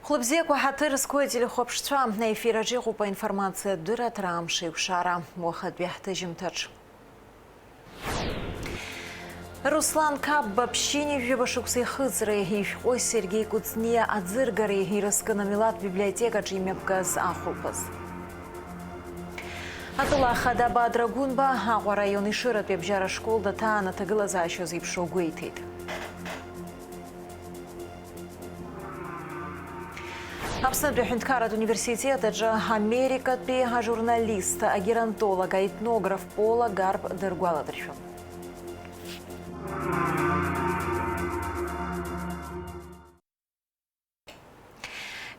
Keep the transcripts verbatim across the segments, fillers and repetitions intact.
Хәлыбзиақәа, ҳаҭыр зқәу ателехәаԥшцәа, аефир аҿы иҟоуп аинформациатә дырраҭара Амш еиқәшара, уахатәи ҳҭыжьымҭаҿ. Руслан Қапба ԥшьынҩажәаба шықәса ихыҵреи, ишәҟәи Сергеи Кәыҵниа аӡыргареи ирызкын амилаҭ библиотекаҿы имҩаԥгаз ахәылԥаз. Атәыла ахада Бадра Гәынба Аҟәа араион Ешыратәи абжьара ашкол даҭаан аҭагылазаашьа зеиԥшроу гәеиҭеит. Аԥснытәи аҳәынҭқарратә университет аҿы америкатәи ажурналист, агеронтолог, аетнограф Пола Гарб дыргәаладыршәон.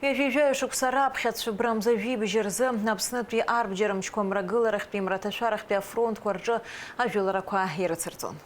Ҩажәи жәаҩа шықәса раԥхьа цәыббра мза жәибжь рзы Аԥснытәи арбџьармчқәа мрагыларахьтәи мраҭашәарахьтәи афронтқәа рҿы ажәыларақәа ирыцырҵон.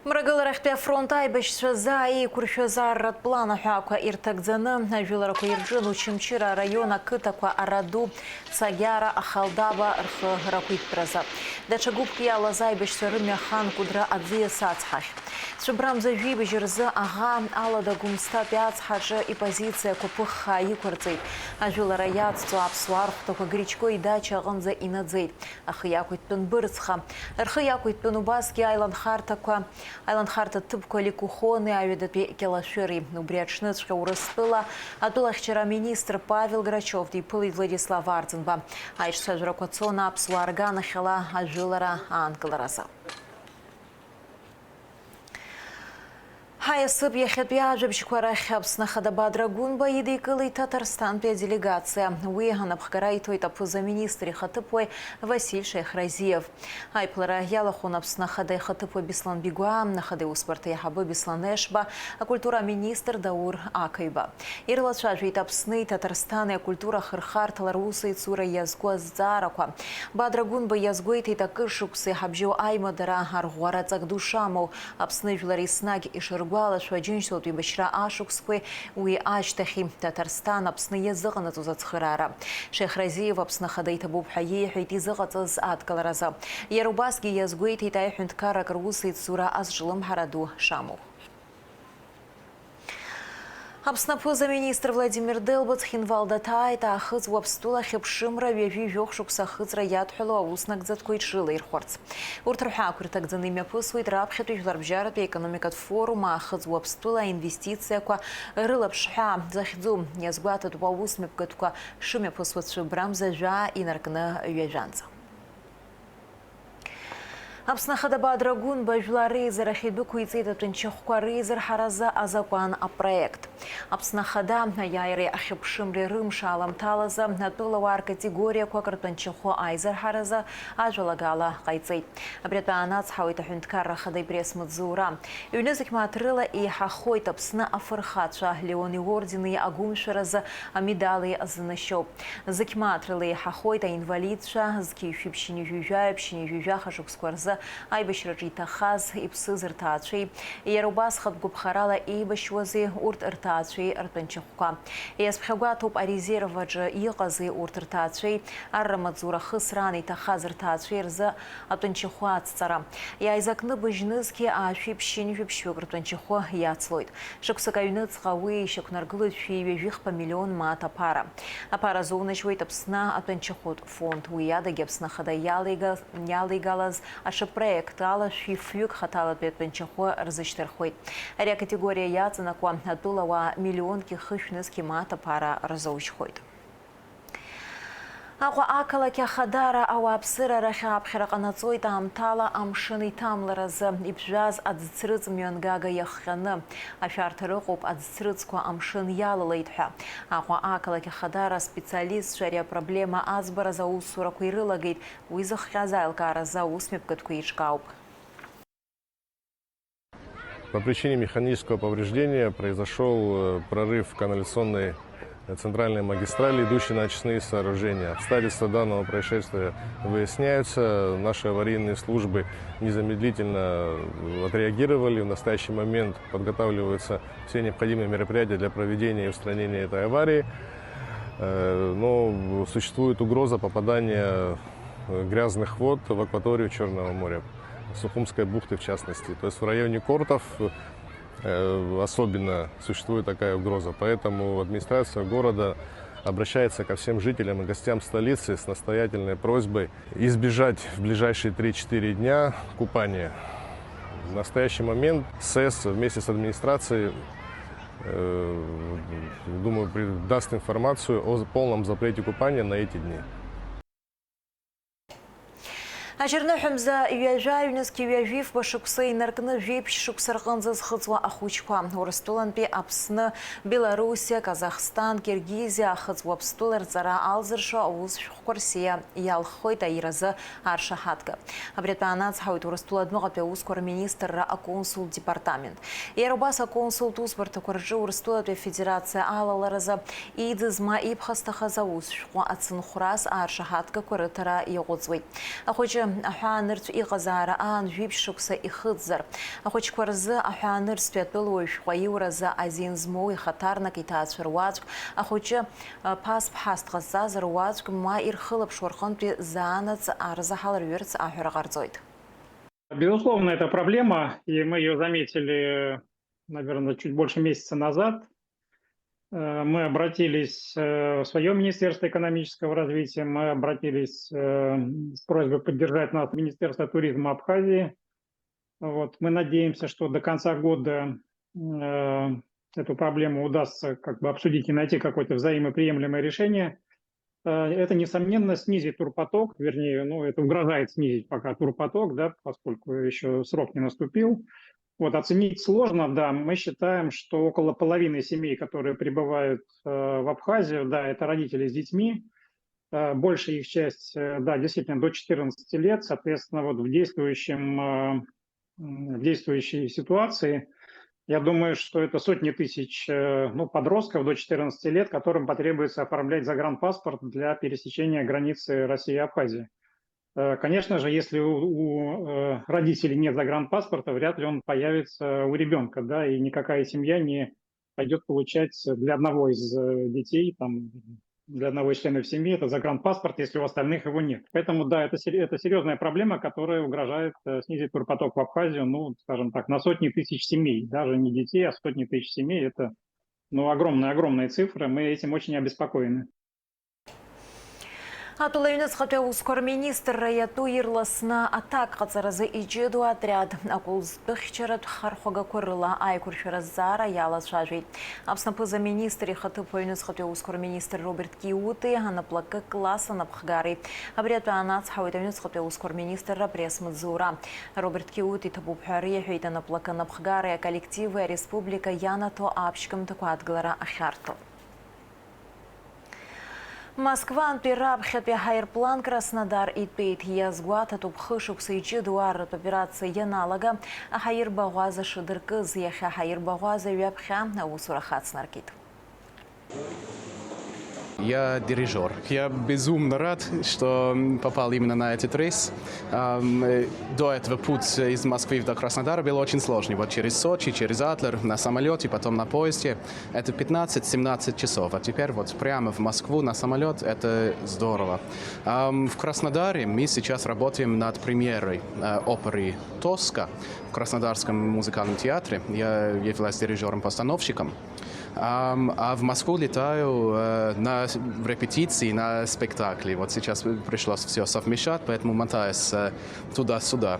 Мрагыларахьтәи афронт аибашьцәа заа еиқәыршәаз арратә план аҳәаақәа ирҭагӡаны ажәыларақәа ирҿын Очамчыра араион ақыҭақәа Араду, Цагьара, Ахалдаба рхы рақәиҭтәразы. Даҽа гәыԥк иалаз аибашьцәа рымҩа ахан Кәыдры аӡиас ацҳахь. Цәыббра мза жәибжь рзы аӷа Алада Гәымсҭатәи ацҳаҿы ипозициақәа ԥыххаа иқәырҵеит. Ажәылара иацҵо аԥсуаа рхәҭақәа Гречко идача аҟынӡа инаӡеит. Ахы иақәиҭтәын Бырцха. Рхы иақәиҭтәын убасгьы аиланхарҭақәа, аиланхарҭа ҭыԥқәа Ликухони аҩадатәи Кьалашәыри. Убри аҽныҵәҟьа Урыстәыла атәылахьчара аминистр Павел Грачев диԥылеит Владислав Арӡынба. Аиҿцәажәарақәа цон аԥсуаа рганахьала ажәылара аанкыларазы. Ҳаиасып иахьатәи ажәабжьқәа рахь Аԥсны Ахада Бадра Гәынба идикылеит Ҭаҭарсҭантәи аделегациа. Уи анапхгара иҭоит аԥыза-министр ихаҭыԥуаҩ Василь Шехразиев. Аиԥылара иалахәын Аԥсны Ахада ихаҭыԥуаҩ Беслан Бигәаа, Ахада иусбарҭа аиҳабы Беслан Ешба, акультура аминистр Даур Ақаҩба. Ирылацәажәеит Аԥсни Ҭаҭарсҭани акультура ахырхарҭала русеицура иазку азҵаарақәа. Бадра Гәынба иазгәеиҭеит акыр шықәса иҳабжьоу аимадара арӷәӷәара ҵак ду шамоу, Аԥсны жәлар еснагь ишыргәалашәо, Аџьынџьтәылатә еибашьра ашықәсқәеи уи ашьҭахьи, Ҭаҭарсҭан Аԥсны иазыҟанаҵоз ацхыраара. Шехразиев Аԥсны Ахада иҭабуп ҳәа иеиҳәеит изыҟаҵаз адкыларазы. Иара убасгьы иазгәеиҭеит аиҳәынҭқаррак русеицура азҿлымҳара ду шамоу. Аԥсны аԥыза-министр Владимир Делба Цхинвал даҭааит, Аахыҵ Уаԥстәыла ахьыԥшымра ҩажәи жәохә шықәса ахыҵра иадҳәалоу ауснагӡатәқәа иҽрылаирхәарц. Урҭ рҳәаақәа ирҭагӡаны имҩаԥысуеит раԥхьатәи жәларбжьаратәи аекономикатә форум Аахыҵ Уаԥстәыла аинвестициақәа рылаԥш ҳәа захьӡу. Иазгәаҭатәуп аус мҩаԥгатәқәа шымҩаԥысуа цәыббра мза жәаа инаркны ҩажәанӡа. Аԥсны Ахада Бадра Гәынба жәлар реизарахь идәықәиҵеит атәанчахәқәа реизырҳаразы азакәан апроект. Аԥсны Ахада аиааиреи ахьыԥшымреи рымш аламҭалазы атәылауаа ркатегориақәак ртәанчахәы аизырҳаразы ажәалагала ҟаиҵеит. Абри атәы аанацҳауеит Аҳәынҭқарра Ахада ипресс-маҵзура. Ҩнызқь мааҭ рыла еиҳахоит Аԥсны афырхацәа Леон иордени агәымшәаразы амедали зынашьоу. Зқь мааҭ рыла еиҳахоит аинвалидцәа, зқьи жәшәи ԥшьынҩажәи жәаҩа, ԥшьынҩажәи жәаха шықәсқәа рзы аибашьраҿы иҭахаз, иԥсыз рҭаацәеи, иара убас хатә гәыԥхарала еибашьуази урҭ рҭаацәеи ртәанчахәқәа. Иазԥхьагәаҭоуп арезерв аҿы иҟази урҭ рҭаацәеи, арра маҵзура хысраан иҭахаз рҭаацәеи рзы атәанчахәы ацҵара. Иааизакны быжьнызқьи аашәи ԥшьынҩажәи ԥшьҩык ртәанчахәы иацлоит. Шықәсык аҩныҵҟа уи ишьақәнаргылоит шәи ҩажәи хԥа миллион мааҭ аԥара. Аԥара зоунажьуеит Аԥсны атәанчахәытә фонд. Уи адагьы Аԥсны Ахада иалеига-, иалеигалаз аҽы Проект ала шәи фҩык хаҭалатәи атәанчахәы рзышьҭырхуеит. Ари акатегориа иаҵанакуа атәылауаа миллионки хышә нызқьи мааҭ аԥара рзаужьхоит. Аҟәа ақалақь Ахадара ауааԥсыра рахь ааԥхьара ҟанаҵоит аамҭала амшын иҭамларазы. Иԥжәаз аӡцрыҵ мҩангага иахҟьаны, ашәарҭа рыҟоуп аӡцрыҵқәа амшын иалалеит ҳәа. Аҟәа ақалақь Ахадара аспециалистцәа ари апроблема аӡбаразы аусурақәа ирылагеит. Уи зыхҟьаз аилкааразы аусмҩаԥгатәқәа еиҿкаауп. По причине механического повреждения произошёл, э, прорыв канализационной, э, центральной магистрали, идущей на очистные сооружения. Обстоятельства данного происшествия выясняются. Наши аварийные службы незамедлительно, э, отреагировали. В настоящий момент подготавливаются все необходимые мероприятия для проведения и устранения этой аварии. Э, но существует угроза попадания, э, грязных вод в акваторию Черного моря, Сухумской бухты в частности. То есть в районе Кортов, э, особенно существует такая угроза. Поэтому администрация города обращается ко всем жителям и гостям столицы с настоятельной просьбой избежать в ближайшие три-четыре дня купания. В настоящий момент СЭС вместе с администрацией, э, думаю, при-, даст информацию о полном запрете купания на эти дни. Аџьарныҳәамза ҩажәа ҩнызқь ҩажәифба шықәса инаркны жәиԥшь шықәса рҟынӡа зхыҵуа ахәыҷқәа. Урыстәылантәи Аԥсны, Белоруссиа, Казахстан, Киргизиа ахыҵ Уаԥстәыла рҵара алзыршо аус шәҟәқәа рсиа иалххоит аиразы аршаҳаҭга. Абри атәы аанацҳауеит Урыстәыла адәныҟатәи аусқәа рминистрра аконсултә департамент. Иара убас аконсултә усбарҭақәа рҿы Урыстәылатәи Афедерациа алаларазы иӡыз ма иԥхасҭахаз аус шәҟәы ацынхәрас аршаҳаҭгақәа рыҭара иаҟәыҵуеит. Ахәыҷы аҳәаанырцә иҟазаара аан жәиԥшь шықәса ихыҵзар, ахәыҷқәа рзы аҳәаанырцәтәи атәылауаҩ шәҟәы аиуразы азин змоу ихаҭарнак иҭаацәа руаӡәк, ахәыҷы, ԥасԥҳас дҟазҵазар уаӡәк, ма ирхылаԥшуа рҟынтәи заанаҵ арзаҳал рҩырц аҳәара ҟарҵоит. Безусловно, это проблема, и мы её заметили, наверное, чуть больше месяца назад. Э, мы обратились, э, в своё Министерство экономического развития, мы обратились, э, с просьбой поддержать нас Министерство туризма Абхазии. Вот. Мы надеемся, что до конца года, э, эту проблему удастся как бы обсудить и найти какое-то взаимоприемлемое решение. Э, это, несомненно, снизит турпоток, вернее, ну, это угрожает снизить пока турпоток, да, поскольку ещё срок не наступил. Вот, оценить сложно, да, мы считаем, что около половины семей, которые прибывают, э, в Абхазию, да, это родители с детьми, э, большая их часть, э, да, действительно до четырнадцати лет, соответственно, вот в действующем, э, м, в действующей ситуации, я думаю, что это сотни тысяч, э, ну, подростков до четырнадцати лет, которым потребуется оформлять загранпаспорт для пересечения границы России и Абхазии. Э, конечно же, если у, у, э, родителей нет загранпаспорта, вряд ли он появится у ребёнка, да, и никакая семья не пойдёт получать для одного из, э, детей, там, для одного из членов семьи этот загранпаспорт, если у остальных его нет. Поэтому, да, это сер-, это серьёзная проблема, которая угрожает, э, снизить турпоток в Абхазию, ну, скажем так, на сотни тысяч семей, даже не детей, а сотни тысяч семей. Это, ну, огромная-огромная цифра, мы этим очень обеспокоены. Атәыла аҩныҵҟатәи аусқәа рминистрра иатәу ирласны аҭак ҟаҵаразы иҷыдоу атриад акәылӡтәыхьчаратә хархәагақәа рыла аиқәыршәара азҵаара иалацәажәеит. Аԥсны аԥыза-министр ихаҭыԥуаҩ аҩныҵҟатәи аусқәа рминистр Роберт Киути анаплакы класс анапхгареи. Абри атәы аанацҳауеит аҩныҵҟатәи аусқәа рминистрра апресс-маҵзура. Роберт Киути иҭабуп ҳәа риҳәеит анаплакы анапхгареи аколлективи ареспублика ианаҭо аԥшьгамҭақәа адгылара ахьарҭо. Москвантәи раԥхьатәи аҳаирплан Краснодар итәеит. Иазгәаҭатәуп хышықәса иҷыдоу арратә операциа ианалага, аҳаирбаӷәаза шыдыркыз. Иахьа аҳаирбаӷәаза ҩаԥхьа аусура хацнаркит. Я дирижёр. Я безумно рад, что попал именно на этот рейс. Ам, э, до этого путь из Москвы до Краснодара был очень сложный. Вот через Сочи, через Адлер, на самолёте, потом на поезде. Это пятнадцать-семнадцать часов. А теперь вот прямо в Москву на самолёт. Это здорово. Ам, в Краснодаре мы сейчас работаем над премьерой, э, оперы «Тоска» в Краснодарском музыкальном театре. Я являюсь дирижёром-постановщиком. Ам, а в Москву летаю э, на с- репетиции, на спектакли. Вот сейчас пришлось все совмещать, поэтому мотаюсь э, туда-сюда.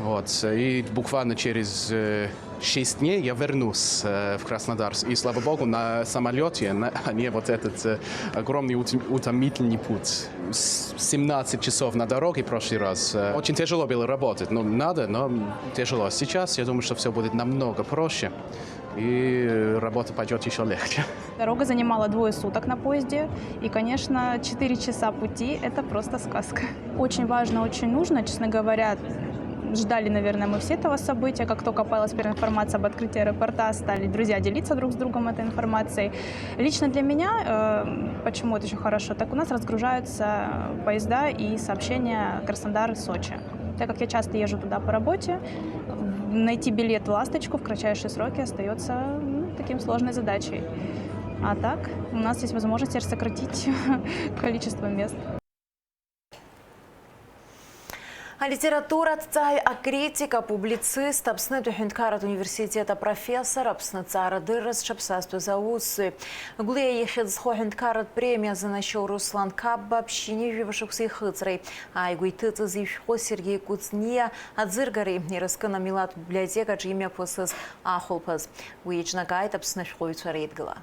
Вот. И буквально через э, шесть дней я вернусь э, в Краснодар. И слава богу, на самолете, на, а не вот этот э, огромный ут- утомительный путь. С- семнадцать часов на дороге в прошлый раз. Э, Очень тяжело было работать. Ну, надо, но тяжело. Сейчас я думаю, что все будет намного проще. И работа пойдет еще легче. Дорога занимала двое суток на поезде, и, конечно, четыре часа пути — это просто сказка. Очень важно, очень нужно, честно говоря. Ждали, наверное, мы все этого события. Как только появилась первая информация об открытии аэропорта, стали друзья делиться друг с другом этой информацией. Лично для меня, э, почему это очень хорошо, так у нас разгружаются поезда и сообщения Краснодар-Сочи. Так как я часто езжу туда по работе, найти билет в «Ласточку» в кратчайшие сроки остается ну, таким сложной задачей. А так у нас есть возможность теперь сократить количество мест. Алитератураҭҵааҩ, акритик, апублицист, Аԥснытәи аҳәынҭқарратә университет апрофессор, Аԥсны аҭҵаарадырра зҽаԥсазтәыз аусзуҩ. Гәлиа ихьӡ зху аҳәынҭқарратә премиа занашьоу Руслан Қапба ԥшьынҩажәи жәаба шықәса ихыҵреи ааигәа иҭыҵыз ишәҟәы Сергеи Кәыҵниа аӡыргареи ирызкын амилаҭтә библиотекаҿы имҩаԥысыз ахәылԥаз. Уи еиҿнакааит Аԥсны ашәҟәыҩҩцәа реидгыла.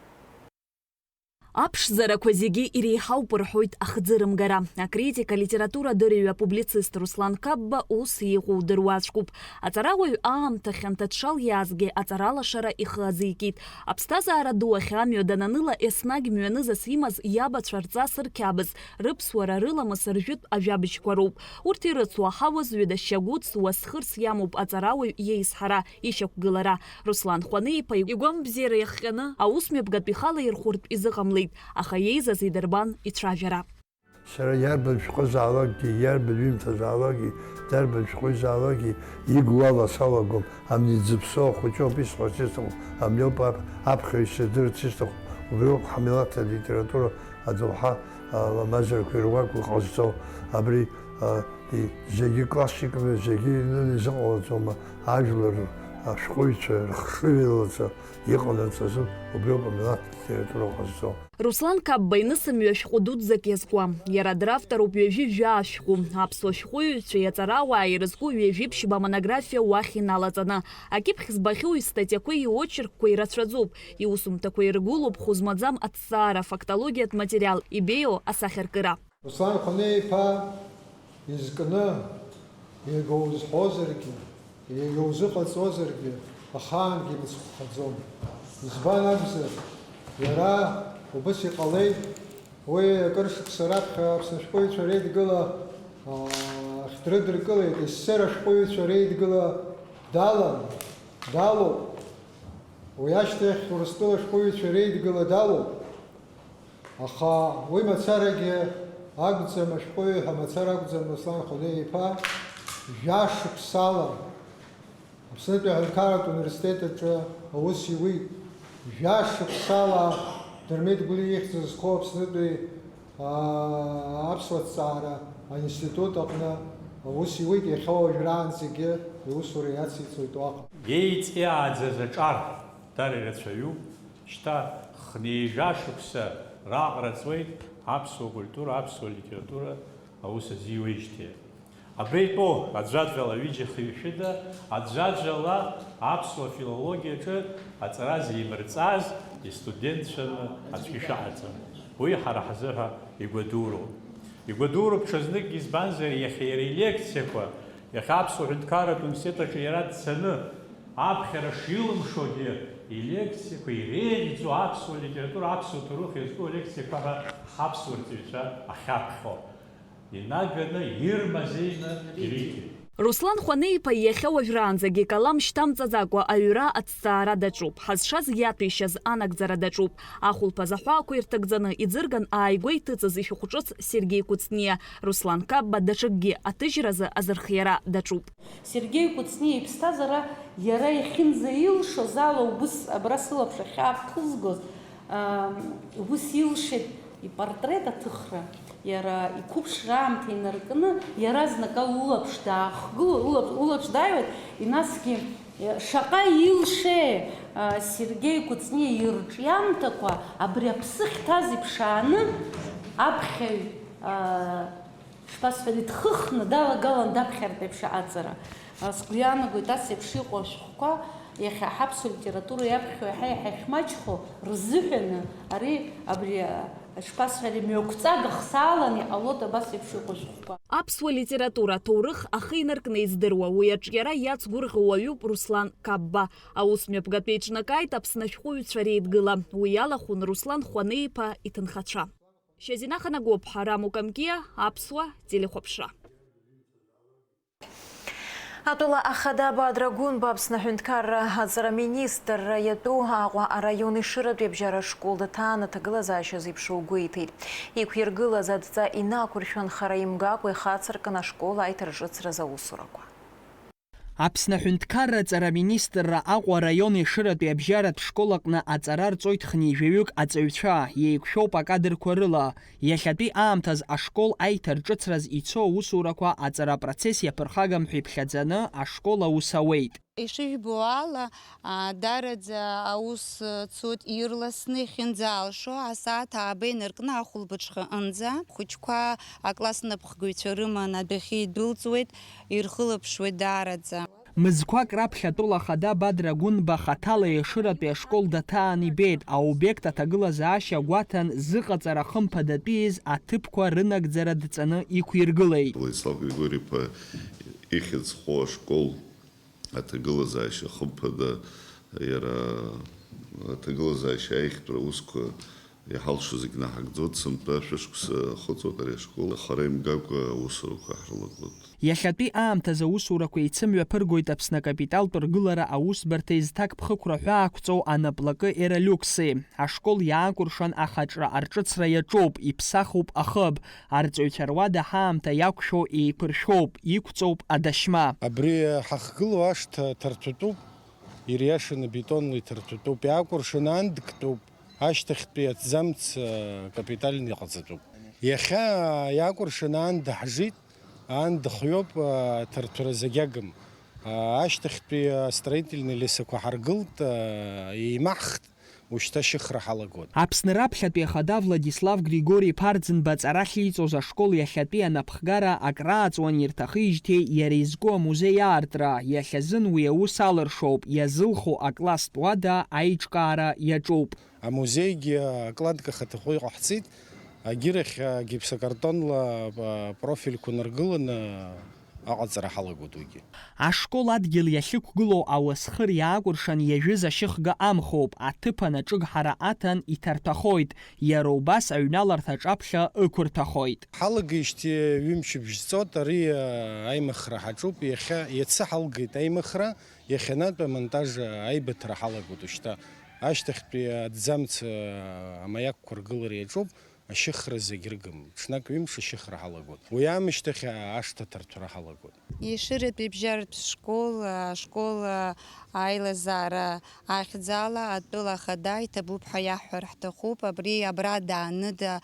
Аԥшӡарақәа зегьы иреиҳауп рҳәоит ахӡырымгара. Акритик, алитературадырҩы, апублицист Руслан Қапба ус иҟоу дыруаӡәкуп. Аҵарауаҩ аамҭа хьанҭа дшалиаазгьы аҵаралашара ихы азикит. Аԥсҭазаара ду ахь амҩа дананыла, еснагь мҩанызас имаз иабацәа рҵас рқьабз, рыԥсуара, рыламыс, ржәытә ажәабжьқәа роуп. Урҭ ирыцу аҳауа зҩыда шьагәыц, уасхырс иамоуп аҵарауаҩ иеизҳара, ишьақәгылара. Руслан Хәанеи-иԥа игәамбзиара иахҟьаны аусмҩаԥгатә ихала ирхәыртә изыҟамлеит, аха иеизаз идырбан ицәажәара. Сара иарбан шәҟәызаалакгьы, иарбан ҩымҭазаалакгьы, дарбан шәҟәыҩҩызаалакгьы игу ала салагом, амни дзыԥсоу ахәыҷоуп исҳәарц исҭаху, амни ауп ап- аԥхьаҩ сыздырырц исҭаху, убриоуп ҳмилаҭ алитература адоуҳа а, ламазарақәа ируакуа иҟазҵо, абри а, и- зегьы классикны, зегьы инын изыҟалаӡом, ажәлар ашәҟәыҩҩцәа рхшыҩ еилаҵа иҟанаҵазы убриоуп амилаҭ литература ҟазҵо. Руслан Қапба инысымҩа шәҟәы дуӡӡак иазкуа. Иара дравторуп ҩажәи жәаа шәҟәы. Аԥсуа шәҟәыҩҩцәеи аҵарауааи ирызку ҩажәи ԥшьба амонографиа уахь иналаҵаны. Акьыԥхь збахьоу истатиақәеи иочеркқәеи рацәаӡоуп. Иусумҭақәа иргәылоуп хәы змаӡам аҭҵаара, фактологиатә материал, ибеиоу асахьаркыра. Руслан Хәанеи-иԥа изкны, иага узҳәозаргьы, иага узыҟаҵозаргьы, ахаангьы имыцхәхаӡом. Избан акәзар, иара убыс иҟалеит, уи акыр шықәса раԥхьа Аԥсны ашәҟәыҩҩцәа реидгыла, аа, ахь дрыдыркылеит, СССР ашәҟәыҩҩцәа реидгыла далан, далоуп. Уи ашьҭахь Урыстәыла ашәҟәыҩҩцәа реидгыла далоуп. Аха уи мацарагьы акәӡам, ашәҟәыҩҩы ҳәа мацара акәӡам Руслан Хәанеи-иԥа, жәа шықәсала Аԥснытәи аҳәынҭқарратә университет аҿы аус иуит. Жәа шықәсала Дырмит Гәлиа ихьӡ зху Аԥснытәи, аа, аԥсуа ҭҵаара аинститут аҟны аус иуит, иахьа уажәраанӡагьы иусура иациҵоит уаҟа. Иеиҵиааӡаз аҿар дара ирацәаҩуп. Шьҭа хнеижәа шықәса раҟара ҵуеит аԥсуа культура, аԥсуа литература аус азиуеижьҭеи. Абра итәоу аӡәаӡәала ҩыџьа хҩышәыда, аӡәаӡәала аԥсуа филологиаҿы аҵара зеимырҵаз истудентцәаны аӡәгьы шәаҟаӡам. Уи ҳара ҳзыҳәа игәадуроуп. Игәадуроуп ҽазнык, избанзар, иахьа иара илекциақәа, иахьа Аԥсуа ҳәынҭқарратә университет аҿы иара дцаны, аԥхьара шилымшогьы, илекциақәа иреиӷьӡоу аԥсуа литература, аԥсуа ҭоурых иазку алекциақәа ҳәа ҳаԥсуа рҵаҩцәа ахьаԥхьо инаганы ирмазеины ирыҭеит. Руслан Хәанеи-иԥа иахьа уажәраанӡагьы калам шьҭамҵаӡакәа аҩра аҭҵаара даҿуп. Ҳазшаз иаҭәеишьаз анагӡара даҿуп. Ахәылԥаз аҳәаақәа ирҭагӡаны иӡырган ааигәа иҭыҵыз ишәҟәҿыц Сергеи Кәыҵниа, Руслан Қапба даҽакгьы аҭыжьразы азырхиара даҿуп. Сергеи Кәыҵниа иԥсҭазаара иара иахьынӡаилшоз ала убыс абра сылаԥш ахьаақәхызгоз, аа, убыс илшеит ипортрет аҭыхра, иара иқәыԥшра аамҭа инаркны, иаразнак ала улаԥш даахгыло, улаԥ-, улаԥш дааиуеит, инасгьы Шаҟа илшеи, а, Сергеи Кәыҵниа ирҿиамҭақәа абри аԥсы хьҭаз иԥшааны аԥхьаҩ, а, шԥасҳәари, дхыхны далагалан даԥхьартә еиԥш аҟаҵара. А, сгәы иаанагоит, ас еиԥш иҟоу ашәҟәқәа иахьа ҳаԥсуа литература иаԥхьо еиҳа-еиҳа иахьмаҷхо рзыҳәаны ари, абри, а, шԥасҳәари, мҩақәҵага хсаалан иҟалоит абас еиԥш иҟоу ашәҟәқәа. Аԥсуа литература аҭоурых ахы инаркны издыруа, уи аҿиара иацгәырӷьо уаҩуп Руслан Қапба. Аус мҩаԥгатәы еиҿнакааит Аԥсны ашәҟәыҩҩцәа реидгыла. Уи иалахәын Руслан Хәанеи-иԥа иҭынхацәа. Шьазина Ханагәыԥҳа, Рамо Камкиа, Аԥсуа телехәаԥшра. Атәыла ахада Бадра Гәынба Аԥсны аҳәынҭқарра аҵара аминистрра иатәу Аҟәа араион Ешыратәи абжьара ашкол даҭаан аҭагылазаашьа зеиԥшу гәеиҭеит. Иқәиргылаз адҵа инақәыршәан, хара имгакәа ихацыркын ашкол аиҭарҿыцразы аусурақәа. Аԥсны аҳәынҭқарра аҵара аминистрра Аҟәа араион Ешыратәи абжьаратә школ аҟны аҵара рҵоит хынҩажәаҩык аҵаҩцәа, еиқәшәоуп акадрқәа рыла. Иахьатәи аамҭаз ашкол аиҭарҿыцраз ицо аусурақәа аҵара апроцесс иаԥырхагам ҳәа иԥхьаӡаны ашкол аус ауеит. Ишыжәбо ала, а, дараӡа аус цоит ирласны, иахьынӡаалшо, асааҭ ааба инаркны ахәылбыҽхаҟынӡа. Хәыҷқәа акласс напхгаҩцәа рыман адәахьы идәылҵуеит, ирхылаԥшуеит даараӡа. Мызқәак раԥхьа атәыла ахада Бадра Гәынба хаҭала Ешыратәи ашкол даҭаан ибеит, аобиект аҭагылазаашьа гәаҭан, зыҟаҵара хымԥадатәиз аҭыԥқәа рынагӡара дҵаны иқәиргылеит. Владислав Григори-иԥа ихьӡ зхоу ашкол аҭагылазаашьа хымԥада, иара аҭагылазаашьа аиӷьтәра аусқәа иҳалшо зегь наҳагӡоит, сынтәа шәышықәса ахыҵуеит ари ашкол, хара имгакәа аусурақәа ҳрылагылоит. Иахьатәи аамҭазы аусурақәа еицымҩаԥыргоит Аԥсны акапиталтә ргылара аусбарҭа изҭакԥхықәра ҳәа ақәҵоу анаплакы Эролиукси. Ашкол иаакәыршан ахаҿра арҿыцра иаҿуп, иԥсахуп ахыб. Арҵаҩцәа руада ҳаамҭа иақәшәо еиқәыршәоуп, иқәҵоуп адашьма. Абри ҳахгылоу ашҭа ҭартәатәуп, ириашаны бетонла иҭартәатәуп, иаакәыршаны андктәуп, ашьҭахьтәи аҭӡамц, э, капитальны иҟаҵатәуп. Иахьа иаакәыршаны аанда ҳжит, аанда хҩоуп, э, ҭарҭәара зегь агым. Э, ашьҭахьтәи астроительный лесақәа ҳаргылт, э, еимаҳхт. Ушьҭа ашьыхра ҳалагоит. Аԥсны раԥхьатәи ахада Владислав Григори-иԥа Арӡынба аҵара ахьиҵоз ашкол иахьатәи анапхгара акрааҵуан ирҭахижьҭеи иара изку амузеи аартра, иахьазын уи аус алыршоуп, иазылхо акласстә уада аиҿкаара иаҿуп. Амузеигьы акладка хаҭахәы иҟаҳҵеит, агьырахь гипсокартонла, а, профильқәа наргыланы, аҟаҵара ҳалагоит уигьы. Ашкол адгьыл иахьықәгылоу ауасхыр иаакәыршан иажәыз ашьыхга амхоуп, аҭыԥан аҿыгҳара аҭан иҭарҭәахоит, иара убас аҩналарҭаҿ аԥхьа ықәырҭәахоит. Ҳалагеижьҭеи ҩымчыбжь ҵуеит, ари, а, аимыхра ҳаҿуп, иахьа, иацы ҳалгеит аимыхра, иахьанатә амонтаж, а, аибыҭара ҳалагоит ушьҭа. Ашьҭахьтәи аҭӡамц, а, амаиакқәа ргылара иаҿуп. Ашьыхра зегь рыгым, ҽнак ҩымш ашьыхра ҳалагоит. Уи аамышьҭахь ашҭа аҭарҭәара ҳалагоит. Ешыратәи абжьаратә школ, ашкол аилазаара ахьӡала атәыла ахада иҭабуп ҳәа иаҳҳәар ҳҭахуп. Абри абра дааны, да,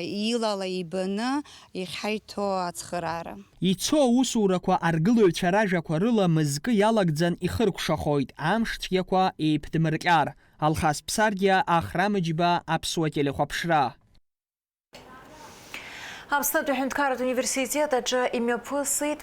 илала ибаны иҳаиҭо ацхыраара. Ицо аусурақәа аргылаҩцәа ражәақәа рыла мызкы иалагӡан ихыркәшахоит, амш цәгьақәа еиԥдмырҟьар. Алхас Ԥсардиа, Ахра Мыџьба, Аԥсуа телехәаԥшра. Аԥснытәи аҳәынҭқарратә университет аҿы имҩаԥысит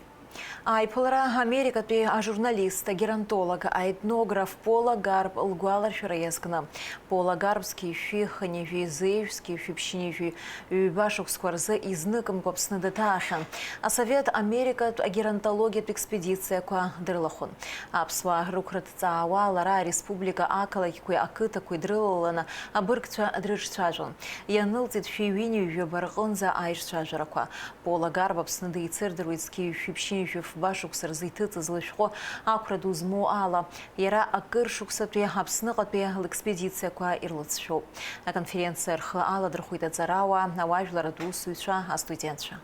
аиԥылара Америкатәи ажурналист, агеронтолог, аетнограф Пола Гарб лгәаларшәара иазкны. Пола Гарб зқьи жәшәи хынҩажәи зеижә, зқьи жәшәи ԥшьынҩажәи ҩба шықәсқәа рзы изныкымкәа Аԥсны даҭаахьан. Асовет Америкатә агеронтологиатә експедициақәа дрылахәын. Аԥсуаа рықәра ҭҵаауа лара ареспублика ақалақьқәеи ақыҭақәеи дрылаланы абыргцәа дрыҿцәажәон. Ианылҵит шәи ҩынҩажәи жәаба рҟынӡа аиҿцәажәарақәа. Пола Гарб Аԥсны деицырдыруеит зқьи жәшәи ԥшьынҩажәи фба шықәса рзы иҭыҵыз лышәҟәы Ақәра ду змоу ала. Иара акыр шықәсатәи Аԥсныҟатәи лекспедициақәа ирлыҵшәоуп. Аконференциа рхы аладырхәит аҵарауаа, ауаажәларратә усзуҩцәа, астудентцәа.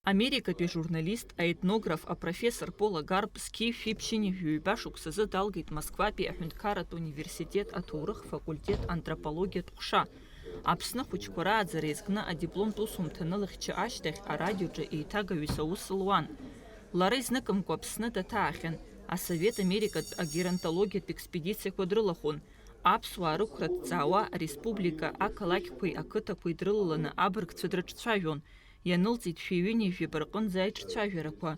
Америкатәи ажурналист, аетнограф, апрофессор Пола Гарб зқьи жәшәи ԥшьынҩажәи ҩба шықәсазы далгеит Москватәи аҳәынҭқарратә университет аҭоурых факультет антропологиатә ҟәша. Аԥсны ахәыҷқәа рааӡара иазкны адипломтә усумҭа анылыхьча ашьҭахь арадиоҿы еиҭагаҩыс аус луан. Лара изныкымкәа Аԥсны даҭаахьан. Асовет Америкатә агеронтологиатә експедициақәа дрылахәын. Аԥсуаа рықәра ҭҵаауа, ареспублика ақалақьқәеи ақыҭақәеи дрылаланы абыргцәа дрыҿцәажәон, ианылҵит шәи ҩынҩажәи жәаба рҟынӡа аиҿцәажәарақәа.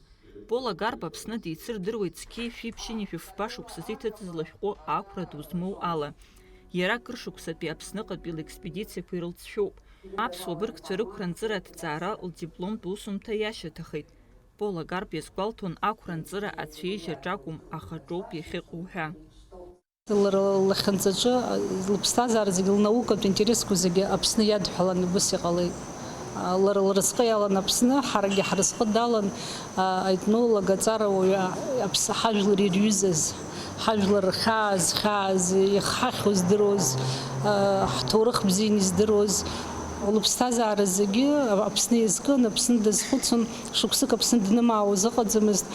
Пола Гарба Аԥсны дицырдыруеит зқьи шәи ԥшьынҩажәи фба шықәсазы иҭыҵыз лышәҟәы Ақәра ду змоу ала. Иара акыр шықәсатәи Аԥсныҟатәи лекспедициақәа ирылҵшәоуп. Аԥсуа быргцәа рықәра-нҵыра аҭҵаара лдипломтә усумҭа иашьаҭахеит. Пола Гарба иазгәалҭон, ақәра-нҵыра ацәеижь аҿакәым, ахаҿоуп иахьыҟоу ҳәа. Лара лахьынҵаҿы, лыԥсҭазаара зегьы, лнаукатә интересқәа зегьы Аԥсны иадҳәалан убыс иҟалеит. Лара лразҟы иалан Аԥсны, ҳарагьы ҳразҟы далан, аетнолог, аҵарауаҩы, Аԥс-, ҳажәлар ирҩызаз, ҳажәлар рхьаа зхьааз, иахьҳахьуа здыруаз, ҳҭоурых бзианы издыруаз. Лыԥсҭазаара зегьы Аԥсны иазкын, Аԥсны дазхәыцын, шықәсык Аԥсны днымаауаз ыҟаӡамызт.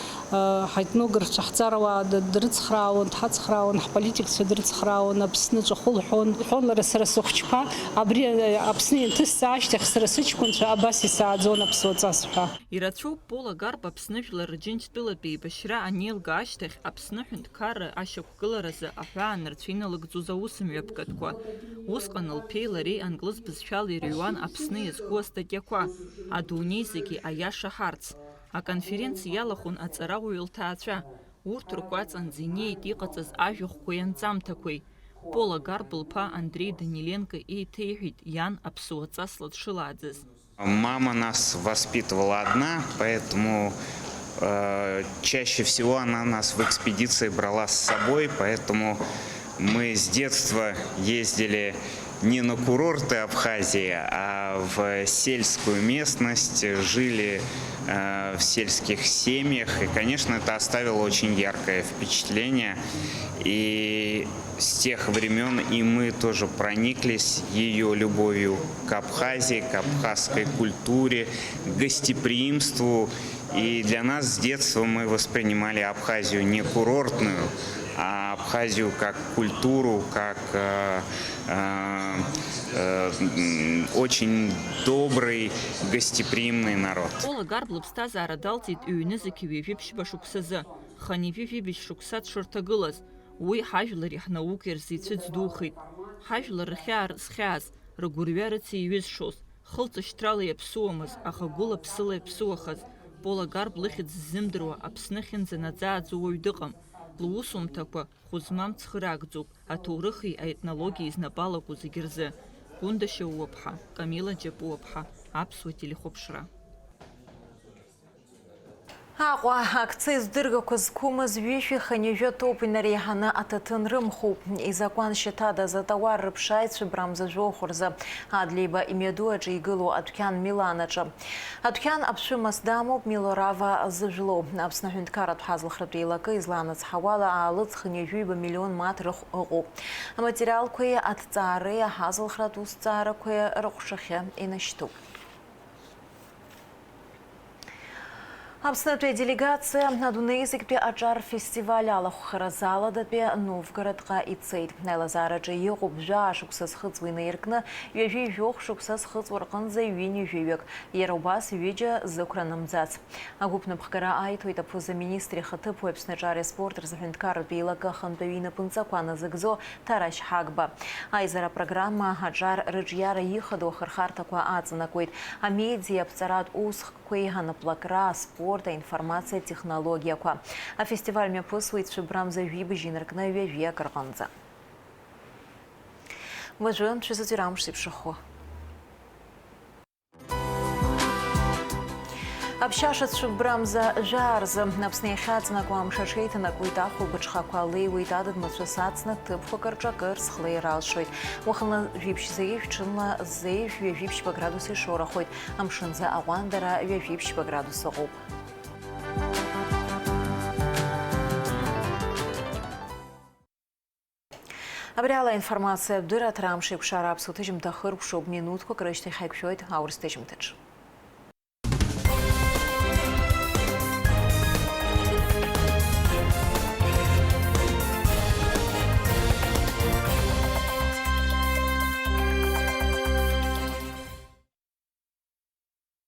Ҳаетнографцәа, ҳҵарауаа д-, дрыцхраауан, дҳацхраауан, ҳполитикцәа дрыцхраауан, Аԥсны ҿахәы лҳәон. Лҳәон лара, сара сыхәыҷқәа абри, а, Аԥсны ианҭысҵаашьҭахь, сара сыҷкәынцәа абас исааӡон аԥсуа ҵас ҳәа. Ирацәоуп Пола Гарба Аԥсны жәлар Рџьынџьтәылатә еибашьра анеилга ашьҭахь Аԥсны ҳәынҭқарра ашьақәгыларазы аҳәаа нырцә иналыгӡоз аусмҩаԥгатәқәа. Усҟан лԥеи лареи англыз бызшәала ирыҩуан Аԥсны иазку астатиақәа, адунеи зегьы аиаша ҳарц. Аконференциа иалахәын аҵарауаҩ лҭаацәа. Урҭ ргәаҵанӡа инеит иҟаҵаз ажәахәқәеи анҵамҭақәеи. Пола Гарба лԥа Андреи Даниленко еиҭеиҳәеит иан аԥсуа ҵасла дшылааӡаз. Мама нас воспитывала одна, поэтому, э, чаще всего она нас в экспедиции брала с собой, поэтому мы с детства ездили не на курорты Абхазии, а в сельскую местность, жили, э, в сельских семьях. И, конечно, это оставило очень яркое впечатление. И с тех времён и мы тоже прониклись её любовью к Абхазии, к абхазской культуре, к гостеприимству. И для нас с детства мы воспринимали Абхазию не курортную, а Абхазию как культуру, как, э, э, э, м, очень добрый, гостеприимный народ. Пола Гарба лыԥсҭазаара далҵит ҩ-нызқьи ҩажәи ԥшьба шықәсазы, хынҩажәи жәибжь шықәса дшырҭагылаз. Уи ҳажәлари ҳнаукеи рзы ицәыӡ духеит. Ҳажәлар рхьаа рызхьааз, ргәырҩа рыцеиҩызшоз, хылҵышьҭрала иаԥсуамызт, аха гәыла-ԥсыла иаԥсуахаз, Пола Гарба лыхьӡ ззымдыруа Аԥсны ахьынӡанаӡааӡо уаҩ дыҟам. Лусумҭақәа хәы змам цхыраагӡоуп, аҭоурыхи аетнологиеи знапы алаку зегьы рзы. Гәында Шьоууаԥҳа, Камила Џьапуаԥҳа, Аԥсуа телехәаԥшра. Аҟәа акциз дыргақәа зқәымыз ҩышәи хынҩажәи ҭоуп, инареиҳаны аҭаҭын рымхуп. Изакәан шьаҭадаз атауар рыԥшааит Цәыббрамза жәохә рзы, Адлеиба имҩаду аҿы игылоу адәқьан Милан аҿы. Адәқьан аԥшәымас дамоуп, Милорава зыжәлоу. Аԥсны аҳәынҭқарратә ҳазлахратә еилакы излаанацҳауала, аалыҵ хынҩажәи ҩба миллион маҭ рыхә ыҟоуп. Аматериалқәеи аҭҵаареи аҳазлахратә усҭҵаарақәеи рыҟәшахьы инашьҭуп. Аԥснытәи аделегациа адунеи зегьтәи аҿар фестиваль алахәхаразы Аладатәи Новгородҟа ицеит. Аилазаараҿы иҟоуп жәаа шықәса зхыҵуа инаиркны, ҩажәи жәохә шықәса зхыҵуа рҟынӡа ҩынҩажәаҩык, иара убас ҩыџьа зықәра нымӡац. Агәыԥнапхгара аиҭоит аԥыза-министр ихаҭыԥуаҩ, Аԥсны аҿареи аспорт рзы аҳәынҭқарратә еилакы ахантәаҩы инапынҵақәа назыгӡо Ҭарашь Ҳагба. Аизара апрограмма аҿар рыҿиара ихадоу ахырхарҭақәа аҵанакуеит, амедиа, аԥҵаратә усхкқәеи анаплакра, аспорт, аинформациатә технологиақәа. Афестиваль мҩаԥысуеит Цәыббрамза жәибжь инаркны ҩажәи акы рҟынӡа. Уажәы шәзыӡырҩ амш зеиԥшрахо. Аԥшьаша Цәыббрамза жәаа рзы Аԥсны иахьаҵанакуа амш аҽеиҭанакуеит, ахәылбыҽхақәа леиуеит, адыд-мацәыс ацны ҭыԥқәак рҿы акыр зхлеир алшоит. Уахынла жәиԥшь-зеижә, ҽынла зеижә, ҩажәи ԥшьба градус ишоурахоит, амшынӡы аҟәандара ҩажәи ԥшьба градус ыҟоуп. Абри ала аинформациатә дырраҭара амш еиқәшара аԥсуа ҭыжьымҭа хыркәшоуп, минуҭқәак рышьҭахь ҳаиқәшәоит аурыс ҭыжьымҭаҿы.